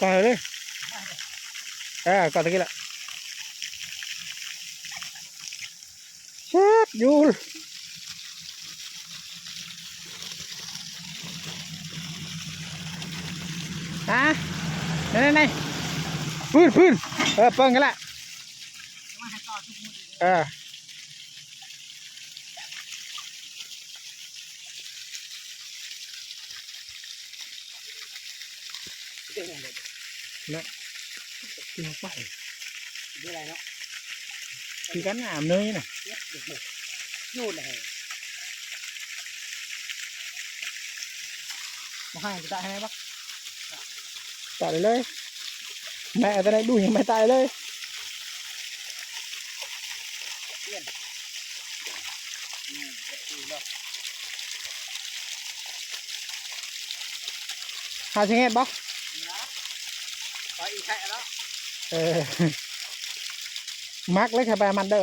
ເອົາເລີຍ ເອີ ກ່ອນຕະກີ້ລະ ເຊັດຢູ່ ຮະ ນັ້ນໆ ພື້ນໆ ເອີ ເບິ່ງກັນລະ ເອີ ນະ ກິນໄປ ບໍ່ໄດ້ເນາະ ຄືກັນນະ ອຳເນີຍນະ ຢູ່ໃນ ບໍ່ໃຫ້ ຈະຕາຍໃຫ້ບໍ່? ຕາຍເລີຍ ແມ່ເອົາແຕ່ໃນດຸ່ຍ ແມ່ຕາຍເລີຍ ຫາຊິເຮັດບໍ່? ໄປອີກແທ້ແລ້ວ ເອີ ມັກເລີຍ ຂ້ອຍໄປມັນເດີ.